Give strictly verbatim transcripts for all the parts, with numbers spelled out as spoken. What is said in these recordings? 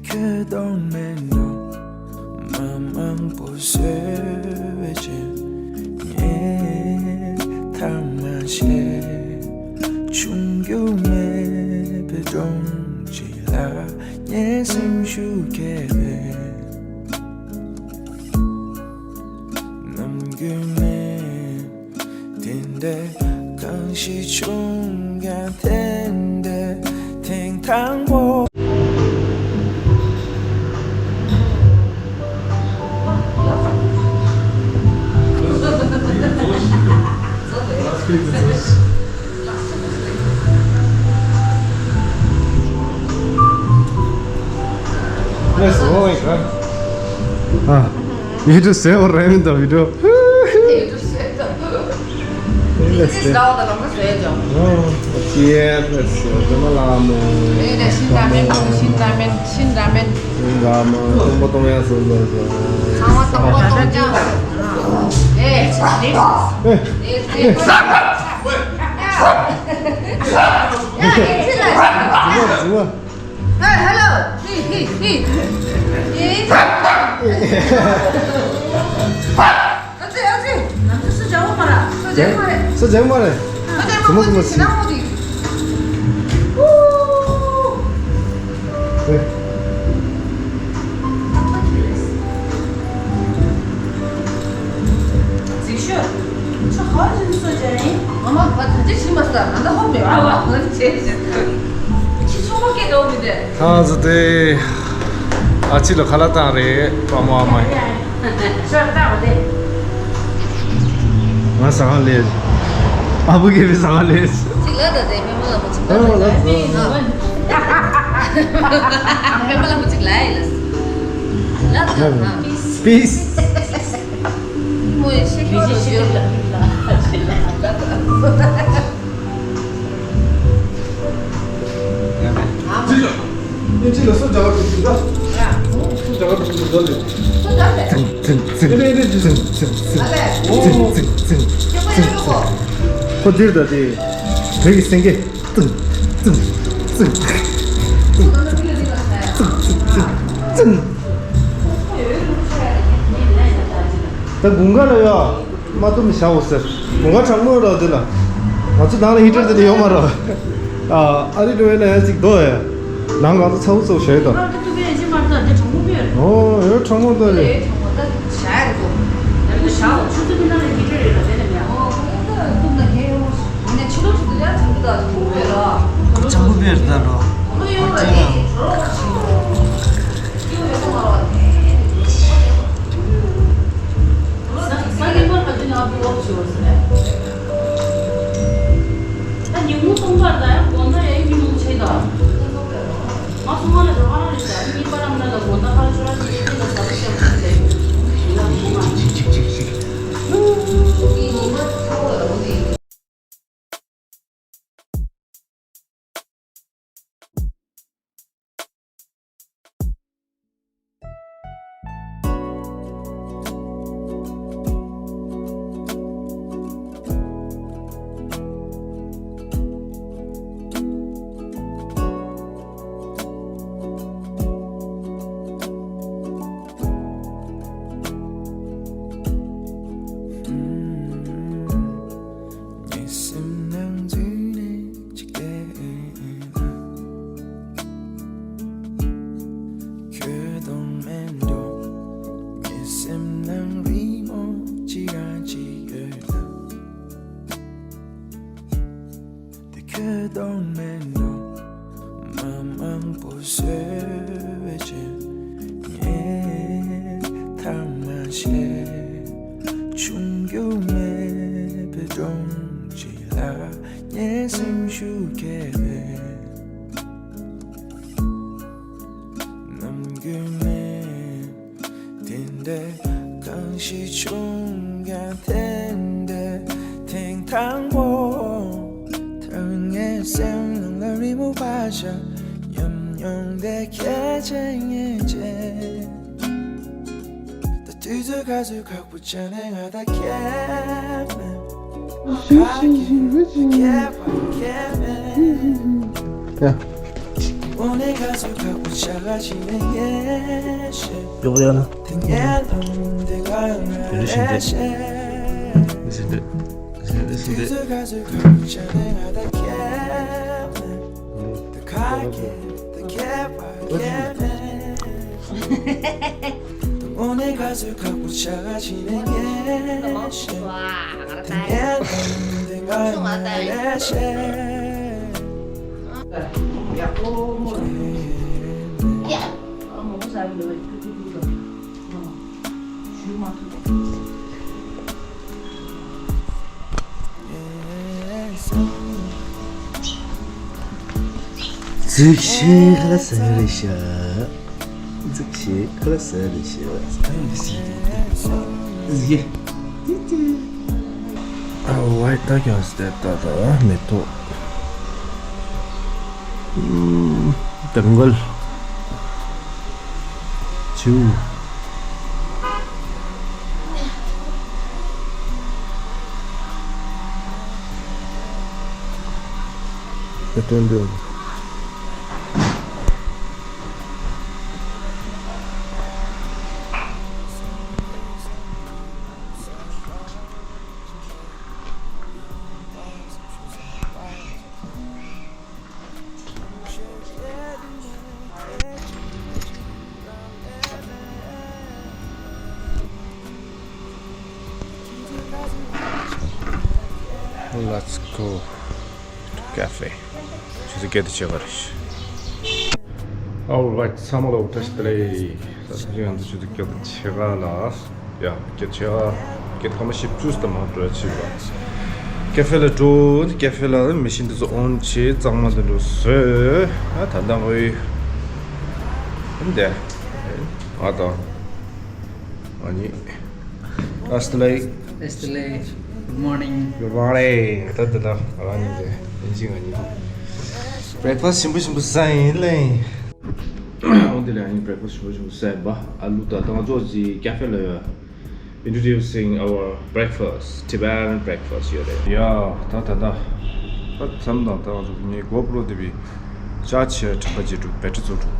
ཁྱོད་གདོང་མེད་ནོ། མ་མང་པོ་བཟོས་པའི་རྗེས། ངས་ཐ་མ་ཤེས། ཆུང་རྒྱུ་མེད་པའི་སྒྲོམ་གཅིག་ལ། ངའི་སེམས་ཤུགས་སྐྱེས་པའི་ནམ་རྒྱུན་མེད། དེ་འདྲའི་གང་ཞིག་བྱུང་ཀྱང་། དེ་འདྲའི་ཐེངས་དང་པོ། Let's go, like, huh? Ah, you just say what I mean, the video. Let's go. Oh, yeah, let's go. Come on, Lamo. Hey, the Shin Ramen, Shin Ramen, Shin Ramen. Shin Ramen. Tongpo tong ya so so so. Sama tongpo tong ya. Hey, hey, hey. Hey, hey, hey. Hey, hello. Hey, hey, hey. Hey. ཨ་ཙི། ཨ་ཙི། ང་ཚོ་སུ་འཇང་བོ་མ་ར། སུ་འཇང་བོ་རེད། སུ་འཇང་བོ་རེད། སུ་འཇང་བོ། ཙི་མོ། ཙི་མོ། ཙི་མོ། ཙི་མོ། ཨུ། ཨེ། ཙི་ཤོ། ཁྱོད་ག་རེ་བྱས་ནས་སུ་འཇང་ཡིན། ཨ་མ། ང་ད་ཅི་ཤི་མ་ས། ང་ད་ཧོབ་མེད་པ། ཨ་བ། ང་ཅི་ཤི་ཚོང་པ་སྐད་འདྲ་བོ་མི་འདྲ། ཁ་ཟ་དེ། ཨ་ཅི་ལ་ཁ་ལག་བཏང་རེད། པ་མོ། ཨ་མ། ཤོར་ལྟ་བ་དེ། ང་ཟ་ག་ལས། ཨ་བུ་གེ་བི་ཟ་ག་ལས། ཅིག་ལ་ད་དེ་པད་མ་ལ་མོ་ཅིག་ལ། ཨ་ལ་ད། པད་མ་ལ་མོ་ཅིག་ལ་ཡི་ལ། ལ་ད་ན། པིས། མོ་ཡི་ཤེས་ཁྱོད་ལ་ཡོད་ལ། ཅི་ལ། ཨེ་ཅི་ལ་སུ་རྒྱ་གར་དུ་ཞུགས་ད། སུ་རྒྱ་གར་དུ་ཞུགས་ད་ལེ། སུ་རྒྱ་གར་དུ། ཨེ་ཨེ་ཅི། ཨ་ལེ། ཨོ། ཁོ་འདིར་ད་དེ། བོད་ཀྱི་སེང་གེ། ད་དགུན་ཁ་ལ་ཡ། མ་གཏོགས་མི་བྱའོ་ཟེར། དགུན་ཁ་གྲང་མོ་ར་དེ་ལ། ང་ཚོ་ནང་ལ་ཧི་ཊར་དེ་འདྲ་ཡོད་མ་ར། ཨ་ཨ་རི་འགྲོ་བས་ན་ཡ་གཅིག་རྡོ་ཡ། ནང་ང་ཚོ་ཚ་བོ་ཚ་བོ་བྱས་དང་། ཨོ་ཡོད། གྲང་མོ་དེ་རེད། གྲང་མོ་བས་ར་ད་རོ། ངའི་སེམས་ནང་འཛུལ་ནས་ཅིག་བལྟས་ན། ཁྱོད་གདོང་མེད་འགྲོ། ངའི་སེམས་ནང་རི་མོ་ཅི་རང་ཅིག་ཡོད་ན། དེ་ཁྱོད་གདོང་མེད་འགྲོ། མ་མང་པོ་བཟོས་པའི་རྗེས། ངས་ཐ་མ་ཤེས། ཆུང་རྒྱུ་མེད་པའི་སྒྲོམ་གཅིག་ལ། ངའི་སེམས་ཤུགས་སྐྱེས་པའི་ནམ་རྒྱུན་མེད། དེ་འདྲའི་གང་ཞིག་བྱུང་ཀྱང་། དེ་འདྲའི་ཐེངས་དང་པོ། ད་ངའི་སེམས་ནང་ལ་རི་མོ་བ་ཤ། ཉམས་མྱོང་དེ་ཁྱེད་ཆེ་ངེས་ཅན། ད་དུས་ཚོད་ག་ཚོད་ཁག་པོ་བྱས་ནས་ང་ད་ཁྱེད་མེད། ཁ་ཁྱེད་ཁྱེད་པ་ཁྱེད་མེད། ཡ། ཡོག་ཡ་ན། དེ་འདྲ་བཞིན་འདི། འདི་བཞིན་འདི། འདི་བཞིན་འདི། འདི་བཞིན་འདི། འཛུགས་ཤིག་ལ་ཟེར་རེད་ཤག་འཛུགས་ཤིག་ལ་ཟེར་རེད་ཤག་ཨ་ཡེ། ཨ་ཝའི་ད་ཀྱང་སྟེ་ད་ད་མེ་ཏོག་ཨུམ། དང་གལ། ཆུ། ཨེ་ཏོན་ཏོན། Let's go to cafe. ཆུ་ཚོད་བརྒྱད་དང་ཕྱེད་ཀ་རེད། Alright, ཚང་མ་ལ་བཀྲ་ཤིས་བདེ་ལེགས། ད་ཐེངས་ང་ཚོ་ཆུ་ཚོད་བརྒྱད་དང་ཕྱེད་ཀ་ལ། ཡ། བརྒྱད་ཕྱེད་ཀ། བརྒྱད་སྐར་མ་བཞི་བཅུ་ཙམ་མ་འགྲོ་ཡ་ཕྱིན་པ། ཀེ་ཧྥེ་ལ་འགྲོ། ཀེ་ཧྥེ་ལ་མི་ཤིན་འདི་ཚོ་ཨོན་བྱས། གཙང་མ་འདི་འདྲ་བཟོས། ཨ་ད་ལྟ་ངོས་འདི་ང་དང་ཨ་ནི། ཨ་སྟི་ལེ། ཨ་སྟི་ལེ། Good morning. Good morning. ད་ད་ད་ང་གཉིས་རེད། ཡིན་གཅིག་ང་གཉིས། Breakfast ཞིམ་པོ་ཞིམ་པོ་ཟ་ཡིན་ལེ། འོ་དེ་ལས་ཨ་ནི་breakfast ཞིམ་པོ་ཞིམ་པོ་ཟ་ཡིན་པ། ཨ་ལུ་ད་ད་ང་ཚོ་ཅིག་cafe ལ་ཡོད། Introducing our breakfast, Tibetan breakfast ཡོད་རེད། ཡ། ད་ད་ད། ད་མཚམས་དང་ད་ང་ཚོ་ངའི་GoPro དེ་བི་ཅར་ཆེ་དྲག་པ་ཅིག་འགྲོ། བེ་ཊི་རི་རྫོགས་འགྲོ།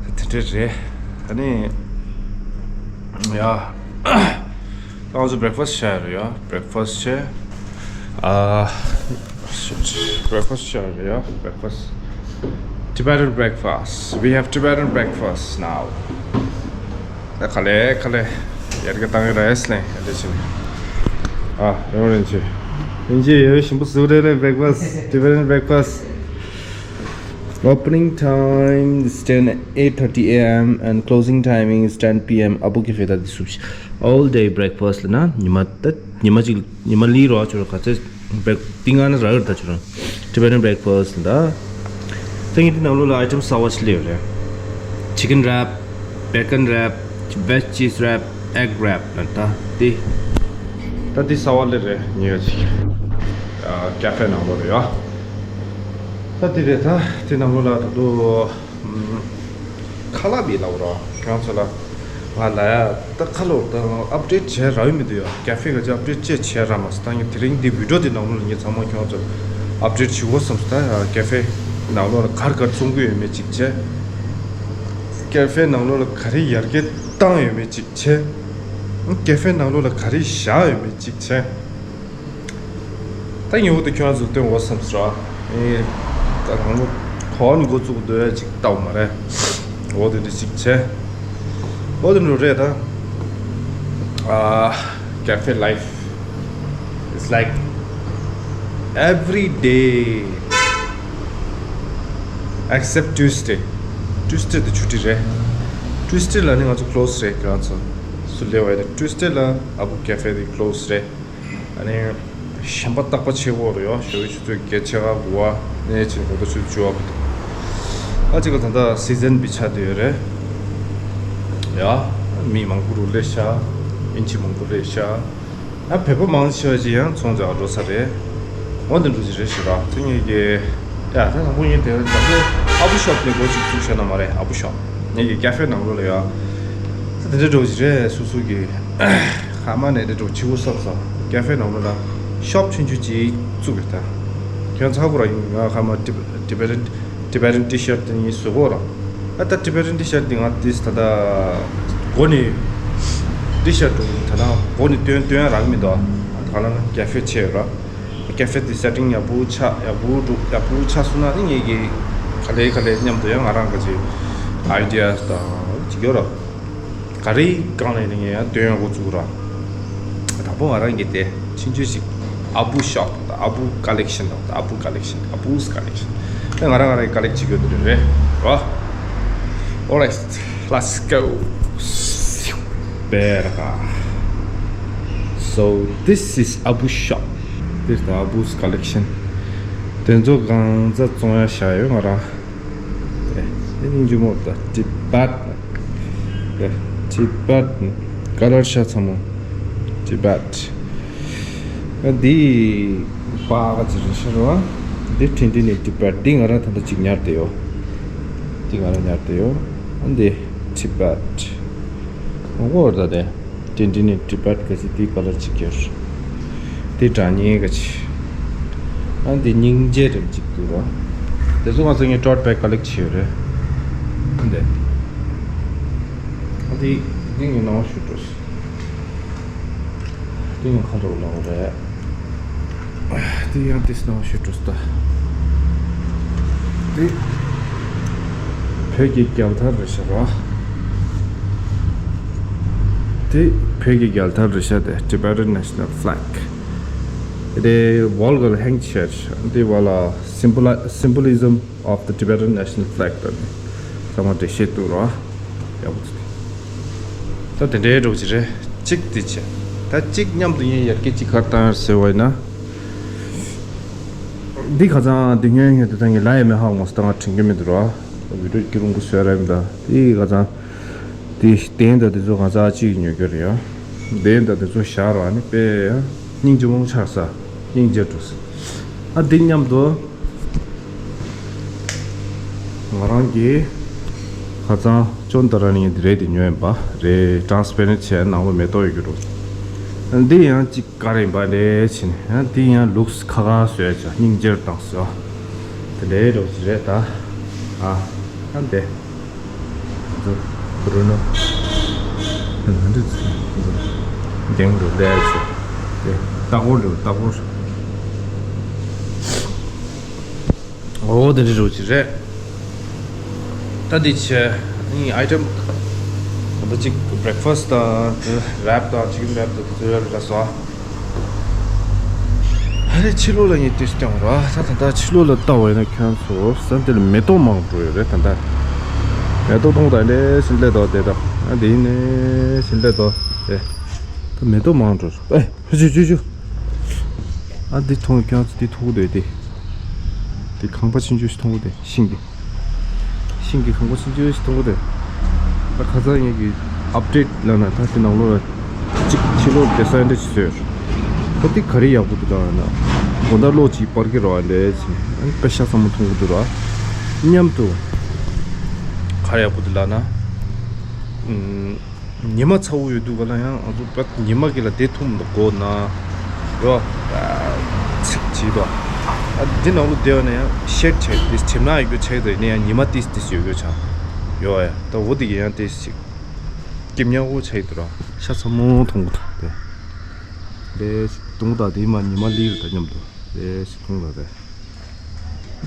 ད་དེ་འདྲ་རེད། ཨ་ནི། ཡ། ད་ང་ཚོ་breakfast བྱས་རེད་ཡ། Breakfast བྱས། ཨ། Breakfast བྱས་རེད་ཡ། Breakfast. Tibetan breakfast. We have Tibetan breakfast now. ད་ག་ལེ་ག་ལེ། ཡར་ག་བཏང་ཡོད་རེད་ལེ། ཡར་ལེ་ཕྱིན། ཨ། རེད་རེད་ཅི། ཡིན་གྱི་ཡོད། ཞིམ་པོ་བཟོས་རེད་ལེ། Breakfast. Tibetan breakfast. Opening time is ten, eight thirty a m and closing timing is ten p m. ཨ་པོ་ཀེ་ཧྥེ་ད་འདི་སུབ་ཤི། All day breakfast ལ་ན་ཉི་མ་ད་ཉི་མ་གཅིག་ཉི་མ་ལི་རོ་ཨ་ཅོ་ར་ག་ཚེ་break ཏིང་ཨ་ན་ར་ར་ད་ཅོ་ར། Tibetan breakfast ད། ད་ངས་འདི་ནང་ལོགས་ལ་item གསར་པ་ཞིག་སླེབས་ཡོད་རེད། Chicken wrap, bacon wrap, veg cheese wrap, egg wrap ལ་ད་འདི། ད་འདི་གསར་པ་སླེབས་རེད། ཉེ་ག་ཅིག་ཨ། ཀེ་ཧྥེ་ནང་ལོགས་རེད་ཡ། ད་འདི་རེད། ད་འདི་ནང་ལོགས་ལ་ད་དུང་ཁ་ལག་མེད་ལབ་རོགས་ཁྱེད་རང་ཚོ་ལ། ང་ལ་ཡ་ད་ཁ་ལོ་ད་update བྱས་རག་ཡོད་མི་འདུག་ཡ། ཀེ་ཧྥེ་ག་ཅིག་update བྱས་བྱས་རག་མ་སོང་། ད་ངས་དེ་རིང་འདི་video འདི་ནང་ལོགས་ལ་ངས་ཚང་མ་ཁྱོད་ཚོ་update བྱེད་དགོས་བསམ་སོང་། ད་ཡ་ཀེ་ཧྥེ་ནང་ལོགས་ལ་ག་རེ་ག་རེ་བཙོང་གི་ཡོད་མེད་ཅིག་བྱས། ཀེ་ཧྥེ་ནང་ལོགས་ལ་ག་རེ་ཡར་རྒྱས་བཏང་ཡོད་མེད་ཅིག་བྱས། ཀེ་ཧྥེ་ནང་ལོགས་ལ་ག་རེ་བཞག་ཡོད་མེད་ཅིག་བྱས། ད་ཉེ་བོ་དེ་ཁྱོད་རང་ཚོ་སྟོན་འོ་བསམ་སོང་། ཨེ། ད་ང་ཚོ་གོ་ནི་འགོ་བཙུགས་འདོད་ཅིག་ལྟ་བུ་མ་རེད། འོ་དེ་འདྲ་ཅིག་བྱས། འོ་དེ་འདྲ་རེད་ད། ཨ། Cafe life is like every day except Tuesday. Tuesday དེ་ཆུ་ཊི་རེད། Tuesday ལ་ནི་ང་ཚོ་close རེད། ཁྱོད་རང་ཚོ་སུ་ལས་བ་ཡིན་ན་Tuesday ལ་ཨ་བུ་cafe དེ་close རེད། ཨ་ནི་གཞན་པ་རྟག་པ་ཆེ་བོ་རེད་ཡ། ཞོགས་ཀྱི་ཆུ་ཚོད་བརྒྱད་ཕྱེད་ཀ་དགུ་པ་ནས་ཕྱིན་དགོང་དག་ཆུ་ཚོད་བཅུ་པ་བར་དུ། ཨ་ཅིག་ལ་ད་ལྟ་season བི་ཆ་དེ་ཡོད་རེད་ཡ། མི་མང་པོ་རུ་སླེབས་ཤག་དབྱིན་ཇི་མང་པོ་སླེབས་ཤག་ཨ་བོད་པ་མང་ཆེ་བ་ཅིག་ཡང་ཚོང་རྒྱག་འགྲོ་ས་རེད། འོ་དེ་འགྲོ་ཅིག་རེད་ཞེ་དྲག་དེ་ངེད་ཀྱི་ཡ་ད་དང་པོ་ངས་དེ་ད་པོ་ཨ་བུ་ཤོབ་ནས་འགོ་ཅིག་བཙུགས་བྱས་ན་མ་རེད། ཨ་བུ་ཤོབ་ངེད་ཀྱི་cafe ནང་ལོགས་ལ་ཡ། ད་དེ་འདྲ་འགྲོ་ཅིག་རེད། སོ་སོ་གི་ཁ་མ་ནས་འདི་འགྲོ་ཆི་བོ་བསམ་སོང་། cafe ནང་ལོགས་ལ་shop ཆུང་ཆུང་ཅིག་བཙུགས་རེད་ད། ཁྱོད་ཚ་པོ་ར་ཡིན། ང་ཁ་མ་Tib- Tibetan Tibetan T-shirt དེ་གཉིས་བཟོ་གོ་ར། ཨ་ད་Tibetan T-shirt དེ་ང་དེས་ད་ལྟ་མགོ་ནས་T-shirt དུ་ད་ལྟ་མགོ་ནས་སྟོན་སྟོན་རག་མི་འདུག་ཨ་ད་ག་ལ་ན་cafe ཆེ་ཡོད་ར། Cafe དེ་setting ཡག་པོ་ཆགས། ཡག་པོ་འགྲུབ། ཡག་པོ་ཆགས་སོང་ན་ནི་ངེད་ཀྱི་ག་ལེ་ག་ལེ་མཉམ་དུ་ཡང་ང་རང་ག་ཅིག་ideas དང་ཅིག་ཡོད་ར། ག་རེའི་སྒང་ནས་ནི་ངས་ཡང་སྟོན་ཡག་འགོ་བཙུགས་ར། དང་པོ་ང་རང་གི་དེ་ཕྱིན་ཆད་ཞིག་Abu shop དང་Abu collection དང་Abu collection Abu's collection དེ་ང་རང་ང་རང་གི་collect བྱེད་དགོས་འདུག་རེད་ར། Alright, let's go. Berga. So this is Abu shop. This is the Abu's collection. དེ་ཚོ་གང་ཚ་བཙོང་ཡ་བཞག་ཡོད་ང་རང་། དེ་སྙིང་རྗེ་མོ་ད། Tibet. དེ་Tibet. Color ཤ་ཚ་མོ། Tibet. འདི་པ་ག་ཚོད་རེད་ཤག་ར། འདི་དྲིན་དྲིན་ནི་Tibet. འདི་ང་རང་ད་ལྟ་ཅིག་ཉར་བསྡད་ཡོད། འདི་ང་རང་ཉར་བསྡད་ཡོད། ཨ་འདི་Tibet. ཨོ་ད་དེ། དེ་འདི་ནི་Tibet ག་ཚོད་དེའི་color གཅིག་ཡོད། དེ་དྲ་ཉེ་ག་ཅིག་ཨ་འདི་སྙིང་རྗེ་རེད་གཅིག་འདུག་ར། དེ་ཚོ་ང་ཚོ་ངའི་tote bag collect བྱས་ཡོད་རེད། ཨ་འདི། ཨ་འདི་ངས་ངའི་ནང་ཞུ་འགྲོ། དེ་ཡང་ཁ་རོག་ལའོ་རེད། དེ་ཡང་དེ་སྣང་ཞུ་འགྲོ་ད། དེ་བོད་ཀྱི་རྒྱལ་དར་རེད་ཤག་ར། དེ་བོད་ཀྱི་རྒྱལ་དར་རེད་ཤག་དེ་Tibetan National Flag. དེ་wall ག་ལ་hang བྱས། དེ་བ་ལ་symboli- symbolism of the Tibetan National Flag དང་ཚང་མ་འགྲེལ་བཤད་འདུག་ར། ཡག་པོ་འདུག་ད་དེ་འདྲའི་འགྲོ་གི་རེད། གཅིག་དེ་བྱས། ད་གཅིག་མཉམ་དུ་ཡིན་ཡར་རྒྱས་གཅིག་ག་རེ་བཏང་ཡོད་ཟེར་བ་ཡིན་ན། འདི་ཁ་སང་འདི་ཉོས་ཉོས་དེ་ད་ངས་ལབ་ཡ་མེད་ཧ་གོ་སོང་། ད་ང་དྲན་གྱི་མི་འདུག་ར། video སྐྱིད་རུང་གི་བཟོས་ར་ཡིན་ད། དེ་ཁ་སང་དེ་གདན་དང་དེ་ཚོ་ང་ཚ་གཅིག་ཉོས་རྒྱུ་རེད་ཡ། གདན་དང་དེ་ཚོ་བཞག་ར་ནི་དཔེ་ཡ་སྙིང་རྗེ་མོ་ཆགས་ས། སྙིང་རྗེ་འགྲོ་ས། ཨ་འདི་མཉམ་དུ། ང་རང་གིས་ཁ་སང་ཅོན་ཏ་ར་ནི་འདི་རེད་དེ་ཉོས་ཡིན་པ་རེད། transparent བྱས་ནང་ལོགས་མེ་ཏོག་ཡོད་རྒྱུ་འདུག་འདི་ཡང་གཅིག་ག་རེ་ཡིན་པ་ལས་ཕྱིན་ཡང་འདི་ཡང་looks ཁ་ཁ་བཟོས་བྱ་སྙིང་རྗེར་བཏང་བཟོས། དེ་འདྲའི་འགྲོ་གི་རེད་ད། ཨ་ཨ་འདི། འདི་རུ་ནོ། འདི་འདི་འདི་འདི་རུ་ལས་བྱས། དེ་ལྟ་སྐོར་རེད་ལྟ་སྐོར། འོ་དེ་འདྲ་རུ་ཅིག་རེད། ད་འདི་ཆེ་ནི་item ད་ཅིག་breakfast དང་wrap དང་chicken wrap དང་དེ་ཚོ་ཡོད་རེད་ལ་སོ། ཨ་རེ་ཕྱི་ལོགས་ལ་ངས་དུས་སྟོན་ར། ད་ད་ད་ཕྱི་ལོགས་ལ་ལྟ་བ་ཡིན་ན་ཁྱོད་ཚོ་ས་འདི་ལ་མེ་ཏོག་མང་འགྲོ་ཡོད་རེད། ད་ད་མེ་ཏོག་མཐོང་ད་འདྲེ་ཞིམ་ལེ་དོ་དེ་དང་ཨ་འདི་ནས་ཞིམ་ལེ་དོ་དེ་ད་མེ་ཏོག་མང་འགྲོ་ཨེ། ཧུ་ཅུ་ཅུ་ཅུ། ཨ་འདི་མཐོང་། ཁྱོད་ཚོ་འདི་མཐོང་གི་འདུག་དེ། འདི་ཁང་པ་ཆུང་ཆུང་ཞིག་མཐོང་གི་འདུག་ཤིང་གི། ཤིང་གི་ཁང་པ་ཆུང་ཆུང་ཞིག་མཐོང་གི་འདུག་ད་ཁ་སང་ངེད་ཀྱི་update ལབ་ན་ད་དེ་ནང་ལོགས་ལ་གཅིག་ཕྱི་ལོགས་design འདྲ་ཞིག་བཟོས། ད་འདི་ག་རེ་ཡག་པོ་འདུག་ལབ་ན། དགོང་དག་གློག་ཅིག་སྤར་གི་རེད་པ་འདྲ་ཟེར་ནས་ཨ་ནི་དཔེ་ཤ་ཚ་མོ་མཐོང་གི་འདུག་ར། མཉམ་དུ་ག་རེ་ཡག་པོ་འདུག་ལབ་ན། ཨུམ། ཉི་མ་ཚ་བོ་ཡོད་དུས་ག་ལ་ཡང་ང་ཚོ་ཉི་མ་གི་ལ་བསྡད་ཐུབ་མི་འདུག་སྒོ་ན་ཡོད་ཚིག་བྱེད་དོ། ཨ་འདི་ནང་ལོགས་བསྡད་པ་ན་ཡང་ཤེད་བྱས་ཏེ་གྲིབ་ནག་ཡོད་རྒྱུ་ཆགས་ཏེ་ནས་ཡང་ཉི་མ་ཏིས་ཏིས་ཡོད་རྒྱུ་ཆགས་ཡོད་ཡ། ད་འོ་དེ་གི་ཡང་ཏིས་ཅིག་སྐྱིབ་ཉག་གོ་ཆགས་ཡོད་དོ་ར། ཤ་ཚ་མོ་མཐོང་གི་འདུག་དེ་དེ་མཐོང་ད་དེ་མ་ཉི་མ་ལིར་ད་མཉམ་དུ་དེ་ཞིག་མཐོང་ད་དེ།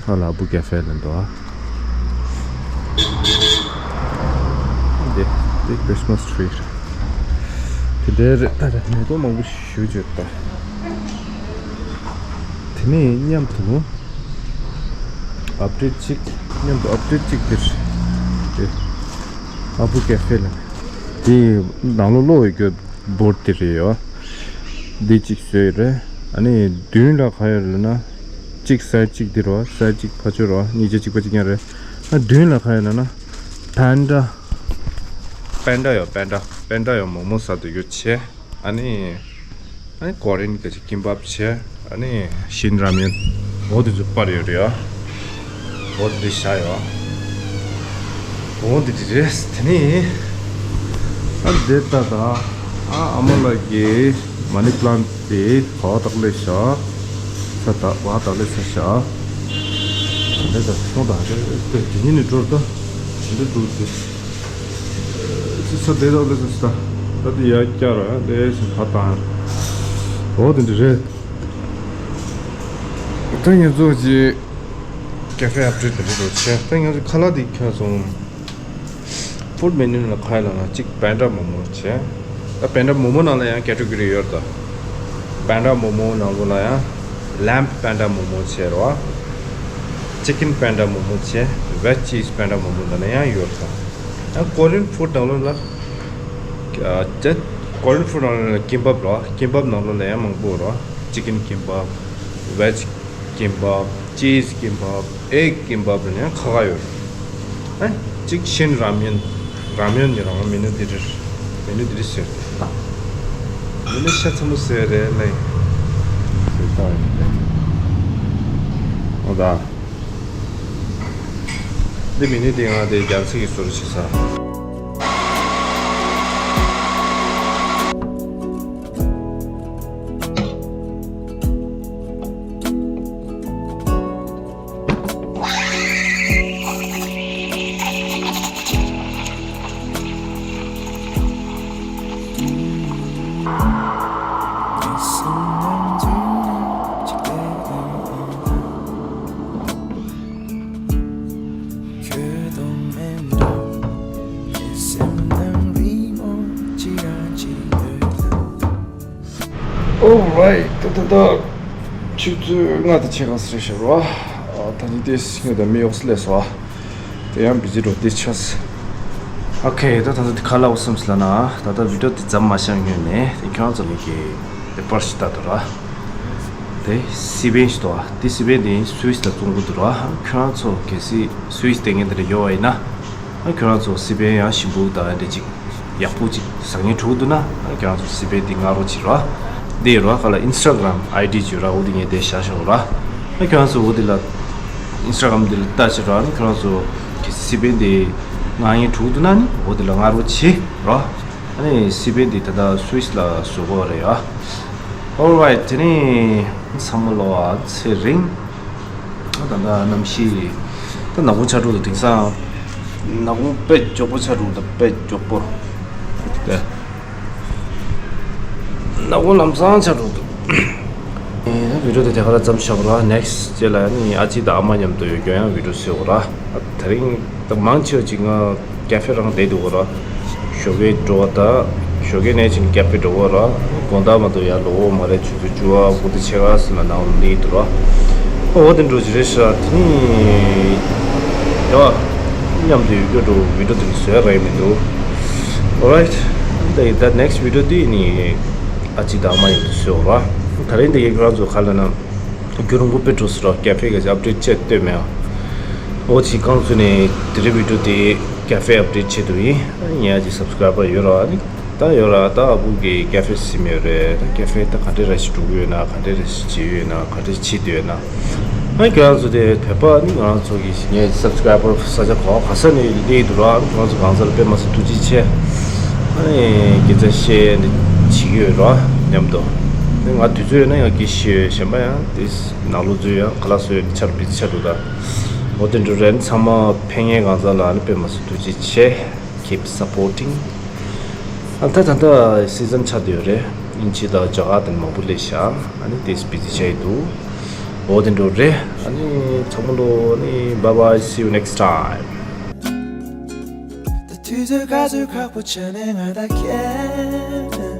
ཧ་ལ་Abu Cafe ལ་འདུག་ཨ། འདི་འདི་Christmas tree རེད། དེ་འདྲའི་རེད། ད་རེད་མེ་ཏོག་མང་པོ་ཞིག་ཡོད་ད། དེ་ནས་མཉམ་དུ་update གཅིག་མཉམ་དུ་update གཅིག་འདིར་དེ་Abu Cafe ལ་དེ་ནང་ལོགས་གློག་ཡོད་རྒྱུ་board དེ་རེད་ཡོད། འདི་གཅིག་བཟོས་ཡོད་རེད། ཨ་ནི་མདུན་ལ་ག་ཡོད་ལབ་ན། གཅིག་side གཅིག་འདི་རེད་པ། side གཅིག་ཕར་ཕྱོགས་རེད་པ། གཉིས་ཆ་གཅིག་པ་གཅིག་རྐྱང་རེད། ཨ་མདུན་ལ་ག་ཡོད་ལབ་ན། Panda Panda ཡོད། Panda Panda ཡོད། མོག་མོག་ཟ་འདོད་རྒྱུ་བྱས། ཨ་ནི་ཨ་ནི་Korean ག་ཅིག་ཀིམ་པབ་བྱས། ཨ་ནི་Shin Ramyun འོ་དེ་ཚོ་པར་ཡོད་རེད་ཡ། འོ་དེ་བཞག་ཡོད། འོ་དེ་དེ་རེད། དེ་ནི་ཨ་འདི་ལྟ་ད། ཨ་ཨ་མ་ལགས་ཀྱི་money plant དེ་བ་བཏགས་ལེ་ཤ། ས་ད་བ་བཏགས་ལེ་ས་ཤ། ལས་ད་སོང་ད་རེད་དེ་དེ་ཉིན་ནས་འགྲོ་ད་དེ་འདྲ་འགྲོ་དེ་ས་དེ་དག་ལས་ས་ད་ད་དེ་ཡར་བསྐྱར་ར་དེ་སེམས་ཕ་བཏང་འོ་དེ་འདྲ་རེད། ད་ངེད་ཚོ་ཅིག་ཀེ་ཧྥེ་ཨབ་ཌེཊ་དེ་འདྲ་འགྲོ་བྱས་ད་ངེད་ཚོ་ཁ་ལག་དེ་ཁྱོད་སོང་། ཕུཌ་མེ་ནུ་ལ་ཁ་ལ་ན་གཅིག་པན་ཌ་མོ་མོ་བྱས། ད་པན་ཌ་མོ་མོ་ནང་ལ་ཡང་ཀེ་ཊི་གོ་རི་ཡོད་ད། པན་ཌ་མོ་མོ་ནང་ལོ་ལ་ཡང་ལེམ་པན་ཌ་མོ་མོ་བྱས་རོ། ཅི་ཀིན་པན་ཌ་མོ་མོ་བྱས། ཝེ་ཇི་ཅིས་པན་ཌ་མོ་མོ་ནང་ལ་ཡང་ཡོད་ད། ཡང་ཀོ་རི་ཡན་ཕུཌ་ནང་ལོ་ལ་ཀོ་རི་ཡན་ཕུཌ་ནང་ལོ་ལ་ཀིམ་བབ་རོ། ཀིམ་བབ་ནང་ལོ་ལ་ཡང་མང་པོ་རོ། ཅི་ཀིན་ཀིམ་བབ། ཝེ་ཇི་ཀིམ་བབ། ཅིས་ཀིམ་བབ། ཨེག་ཀིམ་བབ་ལ་ཡང་ཁ་ཁ་ཡོད། ཨ་གཅིག་ཤིན་རམ་ཡོན། རམ་ཡོན་ནི་རང་མི་ནུ་དི་རི་མི་ནུ་དི་རི་ཟེར་ཏེ། མི་ནུ་ཤ་ཚ་མོ་ཟེར་རེད་ལེ། ཟེར་ཏང་ཡོད་ཏེ། ཨོ་ད། འདི་མི་ནུ་དེ་ང་དེ་རྒྱ་མཚོ་གི་ཟུར་ཆེ་ས། Alright, ད་ད་ད་ཆུ་ཚོད་ལྔ་དང་ཕྱེད་ཀ་ཙམ་རེད་ཤག་རོ། ཨ་ད་ནི་ཏེས་ངས་ད་མི་ཡོག་སི་ལས་སོ། དེ་ཡང་བི་ཛི་འགྲོ་དེ་ཆགས། ཨོ་ཁེ་ད་ད་ད་དེ་ཁ་ལ་འོ་སེམས་ལ་ན་ད་ད་བི་ཌི་ཡོ་དེ་ཙམ་མ་བཤད་སྔོན་ནས་དེ་ཁྱོད་ཚོ་ལ་གི་དེ་པར་ཞིག་ལྟ་དུ་ར། དེ་སི་པན་ཞིག་ཏོ། དེ་སི་པན་དེ་སུད་སི་ལ་བཙོང་གི་འདུག་ར། ཁྱོད་ཚོ་གལ་སྲིད་སུད་སི་དེ་ངས་དེ་འདྲ་ཡོད་པ་ཡིན་ན། ཨ་ཁྱོད་རང་ཚོ་སི་པན་ཡང་ཞིམ་པོ་དང་འདྲ་ཅིག་ཡག་པོ་ཅིག་ཟ་མཁན་འགྲོ་གི་འདུག་ན། ཨ་ཁྱོད་རང་ཚོ་སི་པན་འདི་མངགས་རོགས་བྱེད་རོགས། འདི་རོགས་ཁ་ལ་ཨིན་སི་ཊ་གྷ་རམ་ཨའི་ཌི་བརྗོད་རོགས། འོ་འདི་ངས་འདི་བཞག་བཞག་རོགས། ཨ་ཁྱོད་རང་ཚོ་འོ་འདི་ལ་ཨིན་སི་ཊ་གྷ་རམ་འདི་ལ་ལྟ་བྱེད་རོགས། ཨ་ཁྱོད་རང་ཚོ་གལ་སྲིད་སི་པན་འདི་མངགས་མཁན་འགྲོ་གི་འདུག་ན་ནི་འོ་འདི་ལ་མངགས་རོགས་བྱེད་རོགས། ཨ་ནི་སི་པན་འདི་ད་ལྟ་སུད་སི་ལ་བཟོ་གི་ཡོད་རེད་ཡ། Alright, དེ་ནས་ཚང་མ་ལོ་ཨ་ཚེ་རིང་། ད་ལྟ་གནམ་གཤིས། ད་ནག་ཁུང་ཆགས་འགྲོ་འདུག་དེང་སང་། ནག་ཁུང་དཔེ་མགྱོགས་པོ་ཆགས་འགྲོ་འདུག་དཔེ་མགྱོགས་པོ། དེ། ནག་ཁུང་ལམ་སང་ཆགས་འགྲོ་འདུག་ཨེ་ད་བི་ཌི་ཡོ་དེ་དེ་ག་ལ་མཚམས་བཞག་ར། ནེག་སི་ཊི་རྗེས་ལ་ནི་ཨ་ཅེ་དང་ཨ་མ་མཉམ་དུ་ཡོད་རྒྱུ་ཡང་བི་ཌི་ཡོ་བཟོས་ར། དེ་རིང་ད་མང་ཆེ་བ་ཅིག་ང་ཀེ་ཧྥེ་རང་བསྡད་འདུག་གོ་ར། ཞོགས་ཀས་འགྲོ་བ་དང་ཞོགས་ཀས་ནས་ཅིག་ཀེ་ཧྥེ་འགྲོ་གོ་ར། དགོང་དག་མ་གཏོགས་ཡར་ལོག་གོ་མ་རེད། ཆུ་ཚོད་བཅུ་པ་དགུ་དང་ཕྱེད་ཀ་ཙམ་ལ་ནང་ལ་སླེབས་འདུག་ར། ཨོ་དེ་འགྲོ་ཅི་རེད་ཤག་དེ་ནི་ཡ་མཉམ་དུ་ཡོད་རྒྱུ་འགྲོ་བི་ཌི་ཡོ་དེ་ནི་བཟོ་ཡ་རག་གི་མི་འདུག Alright, the next video དེ་ནི་ཨ་ཅེ་དང་ཨ་མ་མཉམ་དུ་བཟོ་ར། དེ་རིང་དེ་གའི་ཁྱོད་རང་ཚོ་ག་ལ་ན། རྒྱུན་རིང་པོ་དཔེ་འགྲོ་སོང་ར། ཀེ་ཧྥེ་ག་ཅིག་ཨབ་ཌེཊ་བྱས་སྡོད་མེད་ཨ། འོ་ཅིག་རྐང་བཙུགས་ནས་དེ་རིང་བི་ཌི་ཡོ་དེ་ཀེ་ཧྥེ་ཨབ་ཌེཊ་བྱེད་དུ་ཡིན། ངའི་ཅིག་སབ་སི་ཀ་རའི་བར་ཡོད་ར། ཨ་ནི་ད་ཡོད་ར། ད་ཨ་བུ་གི་ཀེ་ཧྥེ་སིམ་ཡོད་རེད། ད་ཀེ་ཧྥེ་ད་ག་འདྲས་ར་ཞིག་འགྲོ་གི་ཡོད་ན། ག་འདྲས་ར་ཞིག་བྱེད་ཡོད་ན། ག་འདྲས་བྱེད་འདོད་ན། ཨ་ཁྱོད་རང་ཚོ་དེ་བོད་པ་ནི་ང་རང་ཚོ་གི་ངའི་སབ་སི་ཀ་རའི་བར་ས་ཆ་ག་བ་ག་ས་ནས་སླེབས་འདུག་ར། ཁྱོད་རང་ཚོ་གང་ས་ལ་དཔེ་མ་སྲིད་ཐུགས་རྗེ་ཆེ། ཨ་ནི་སྐད་ཆ་བཤད་འདི་བྱེད་ཀྱི་ཡོད་ར་མཉམ་དུ། ཨ་ནི་ང་དུས་ཚོད་ཡོད་ན་ཡང་སྐད་ཆ་བཤད་ཡོད། གཞན་པ་ཡང་དེ། ནང་ལོ་ཚོད་ཡང་ཁ་ལག་བཟོས་ཆར་བི་ཆ་འགྲོ་ད། འོ་དེ་འགྲོ་རན་ཚང་མ་ཕན་ངེས་གང་ཟག་ལ་ནི་དཔེ་མ་སྲིད་ཐུགས་རྗེ་ཆེ། Keep supporting. ཨ་ད་ད་ད་སི་ཛན་ཆགས་བསྡད་ཡོད་རེད། དབྱིན་ཇི་དང་རྒྱ་གར་དང་མང་པོ་སླེབས་ཤག་ཨ་ནི་དེ་བི་ཛི་ཆགས་ཡི་འདུག་འོ་དེ་འགྲོ་རེད། ཨ་ནི་ཚང་མ་ལོ་ནི་bye bye, see you next time. ད་དུས་ཚོད་ག་ཚོད་ཁག་པོ་ཆགས་ནས་ང་ད་ཁྱེད།